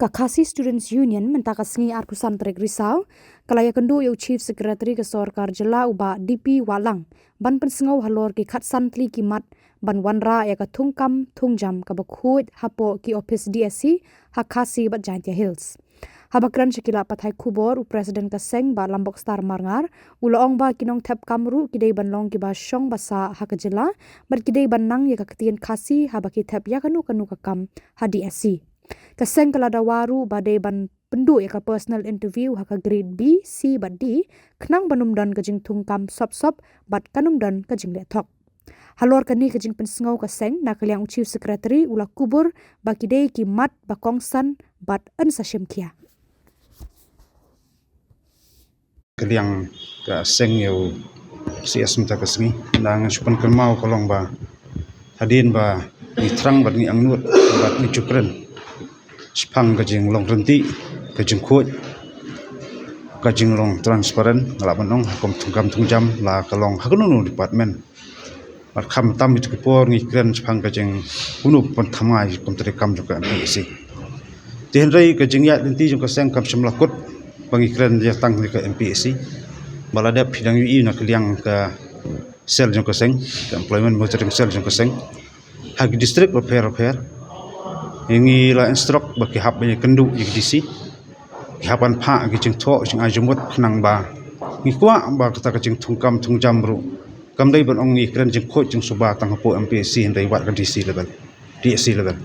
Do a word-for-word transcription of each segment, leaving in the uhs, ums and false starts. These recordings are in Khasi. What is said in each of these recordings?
Ka Khasi Students Union mynta ka sngi arphew san tarik Risaw ka la ïakynduh ïa u Chief Secretary ka sorkar jylla u Bah D P Wahlang ban pynsngew halor ki khatsan tylli ki mat ban wanrah ïa ka thungkam thungjam kaba khuid hapoh ki ophis D S C ha Khasi bad Jaintia Hills. Haba kren sha ki lad pathai khubor, u President ka seng Bah Lambokstar Marngar u la ong ba ki nongthep kam ruh ki dei ban long kiba shong ba sah ha ka jylla bad ki dei ban nang ïa ka ktien Khasi haba ki thep ïa kano kano ka kam ha D S C. Ka seng ka la dawa ruh ba dei ban pynduh ïa ka personal interview ha ka grade B, C bad D khnang ban ym don ka jingthungkam sop sop bad kan ym don ka jingleh thok. Halor kane ka jingpynsngew ka seng na ka liang u Chief Secretary u la kubur ba ki dei ki mat ba kongsan bad yn sa shim khia. Ka liang ka seng ïa u C S mynta ka sngi, nang shu pynkynmaw ka long ba hadien ba ngi thrang bad ngi angnud bad ngi ju kren shaphang ka jinglong ryntih, ka jingkhuid, ka jinglong transparent, nga lah ban ong ha kum thungkam thungjam la ka long ha kano kano department. Bad khamtam ïa ki por ngi kren shaphang ka jing kumno pynthymmai kum treikam jong ka M P S C. Te hynrei ka jingïaid lynti jong ka seng kam shym la kut ba ngi kren ïa tang ïa ka M P S C. Ba la dep phi dang ïohi na ka liang ka cell jong ka seng, ka employment monitoring cell jong ka seng, ha ki district bapher bapher. Ngi la instruct ba ki hap ban ïakynduh ïa ki D C, ki hap ban phah ki jingthoh jingai jingmut khnang ba ngi kwah ba kata ka jingthungkam thungjam ruh kam dei ban ong ngi kren jingkhuid jingsuba tang hapoh M P S C hynrei wat ka D C level, D S C level.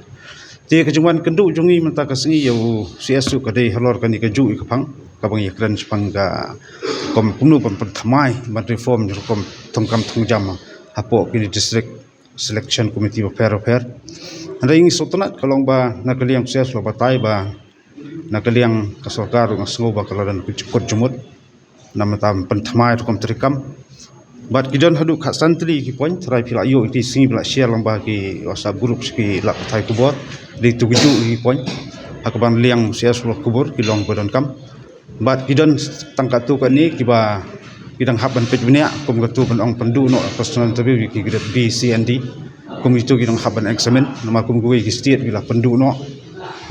Te ka jingwan kynduh jong ngi mynta ka sngi ïa u C S ruh ka dei halor kane kajuh ïa ka phang kaba ngi kren shaphang ka kum kumno ban pynthymmai ban reform jong ka kum thungkam thungjam hapoh kine district selection committee bapher bapher. Hynrei ngi sngewtynnat ka long ba na ka liang C S la batai ba na ka liang ka sorkar ruh nga sngew ba ka la don ka jingkut jingmut namar ban pynthymmai rukom treikam. Bad ki don haduh khatsan tylli ki point, trai phi la ïoh ïa ki sngi ba la share lang ba ki WhatsApp group ki lad pathai khubor. Dei tu ki juh ki point ha ka ban liang C S la kubur ki long ba donkam. Bad ki don tang katto katne kiba ki dang hap ban peit bniah kum katto ban ong pynduh noh personal interview ïa ki grade B, C and D. Kum ito ki dang hap ban examine namar kum kiwei ki state ki la pynduh noh.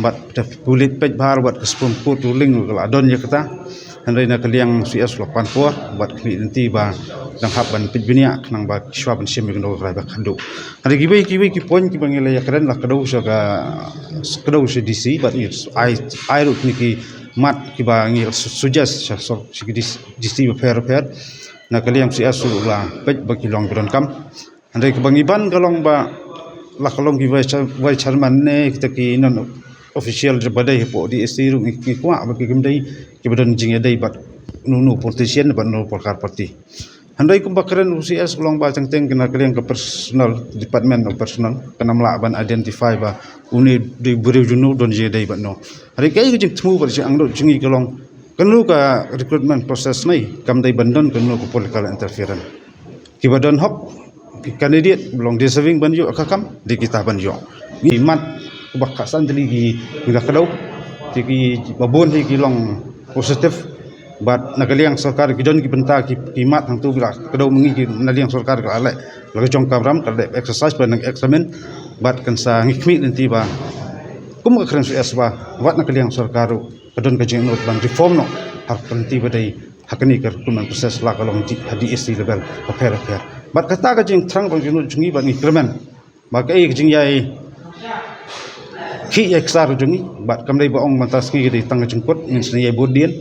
Bad da pulit peit bha bad ka Supreme Court ruling ka la don ïa kata. Hynrei na ka liang C S la pan por bad khmih lynti ba dang hap ban peit bniah khnang ba shuwa ban shim ïa kano ka rai ba khadduh. Hynrei kiwei kiwei ki point kiba ngi la ïakren la kdew sha ka, kdew sha D C bad ngi ai, ai ruh kine ki mat kiba ngi la su-, suggest sha sor-, sha ki D C, D C bapher bapher. Na ka liang C S ruh la peit ba ki long ba donkam. Hynrei kaba ngi ban ka long ba la ka long ki vice chair-, vice chairman ne kita ki non official ba dei hapoh D S C ruh ngi, ngi kwah ba ki kim dei kiba don jingïadei bad uno uno politician bad uno uno party. Hynrei kumba kren u C S ka long ba teng teng na ka liang ka personal, department of personal, kan ym lah ban identify ba une dei briew jong no don jingïadei bad no. Hynrei kaei ka jingthmu bad jingangnud jong ngi ka long kano ka recruitment process ne kam dei ban don kano ka political interference. Kiba don hok, ki candidate ba long deserving ban ïoh ka kam, dei kita ban ïoh. Ngi mat kaba khatsan tylli ki ngi la kdew, te kiba bun hi ki long positive. Bad na ka liang sorkar ki don ki bynta ki, ki mat hangto ki la kdew, ma ngi ki na liang sorkar ka la leh la ka jong ka kamram, ka la dep exercise bad nang examine. Bad kan sa ngi khmih lynti ba kum ka kren C S ba wat na ka liang sorkar ruh ka don ka jingangnud ban reform noh ha ka lynti ba dei ha kane ka recruitment process la ka long D-, ha D S C level bapher bapher. Bad kata ka jingthrang bad jingangnud jong ngi bad ngi kyrmen ba kaei ka jingïai khih ïai ksar jong ngi bad kam dei ba ong mynta sngi ka dei tang ka jingkut, ngin sa ïai bud dien.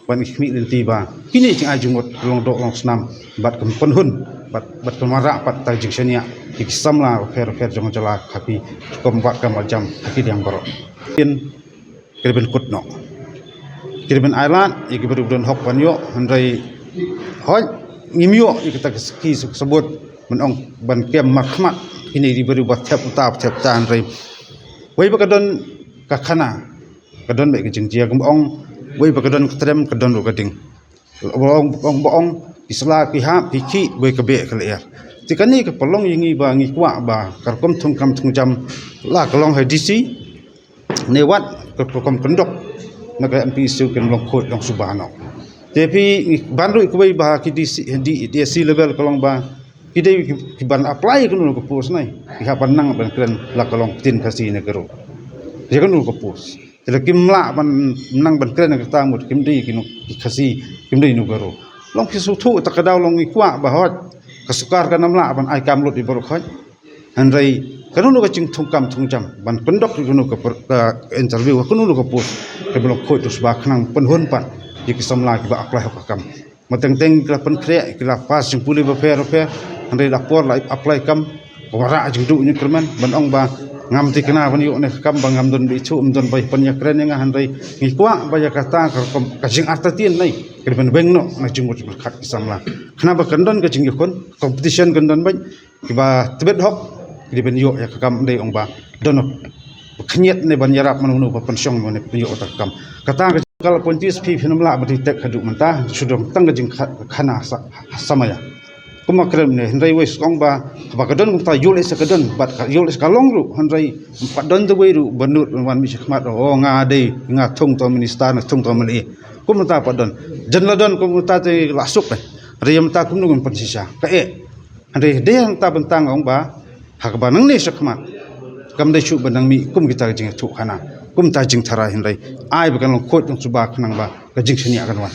Bad ngi khmih lynti ba kine jingai jingmut ka long doh long snam bad kan pynhun bad, bad kan wanrah pat ta jingshaniah ïa ki samla bapher bapher jong ka jylla ha ki rukom bad kam jam ha ki liang baroh. Ka dei ban kut noh, ka dei ban ailad ïa ki briew ba don hok ban ïoh. Hynrei hooid ngim ïoh ïa kata ka ki sabut ban ong ban kem markhmat kine ki briew ba thep uta ba thep uta. Hynrei wei ba ka don ka khana ka don bad ka jingjia, kumba ong wei ba ka don ka trem ka don ruh ka ding. Ba ong, ba ong, ba ong ki sla ki hap ki khih, wei ka beh ka lyer. Te kane ka pynlong ïa ngi ba ngi kwah ba ka rukom thungkam thungjam la ka long ha D C ne wat ka rukom kyndok na ka M P S C kan long khuid long suba noh. Te phi ngi ban ruh kawei ba ki D C, D, D S C level ka long ba ki dei ki, ki ban apply kano ka post ne ki hap ban nang ban kren la ka long ktien Khasi ne ka ruh ïa kano ka post. Lada kim lah ban nang ban kren kata mut kim dei ki Khasi, kim dei ki Garo. Long phi sngewthuh ta ka daw long ngi kwah ba hoi ka sorkar kan ym lah ban ai kam lut ïa baroh khoit. Hynrei kano kano ka jingthung kam thung jam ban pyndok ïa kano ka interview, kano kano ka post, ka ba long khoit to sba khnang pynhun pat ïa ki samla ki ba apply hok ka kam. Ba teng teng ki la pynkhreh, ki la pass jingpule bapher bapher, hynrei la por la apply kam, ka wanrah jingduh jingkyrmen ban ong ba ngam thikna ban ïoh ne ka kam, ba ngam don ba ithuh, ym don ba pynïakren ïa nga, hynrei ngi kwah ba ïa kata ka rukom ka jingartatien nei ka dei ban weng noh na jingmut jingpyrkhat ki samla. Khnang ba kan don ka jingïakhun, competition kan don bad ki ba tbit hok ki dei ban ïoh ïa ka kam, ym dei ong ba don khynñiat ne ban ïarap mano mano ba pynshong mano ban ïoh ta ka kam. Kata ka jingkal appointees phi phin ym lah ban tek haduh mynta, shu don tang ka jingkhana samaya. Kumba kren ne, hynrei wei sngewbha ba ka don kumta, ïoh lehse ka don bad ka ïoh lehse ka long ruh, hynrei pat don da wei ruh ba nud ban wan mih shakhmat, o nga dei, nga thung to minister, nga thung to M L A. Kumta pat don. Jan la don kumta te la suk. Hynrei mynta kumno ngan pynshisha ka eh. Hynrei dei hangta bynta nga ong ba ha kaba nangne shakhmat kam dei shuh ban nang mih kum kita ka jingïathuhkhana, kumta jingtharai, hynrei ai ba kan long khoit long suba khnang ba ka jingshaniah kan wan.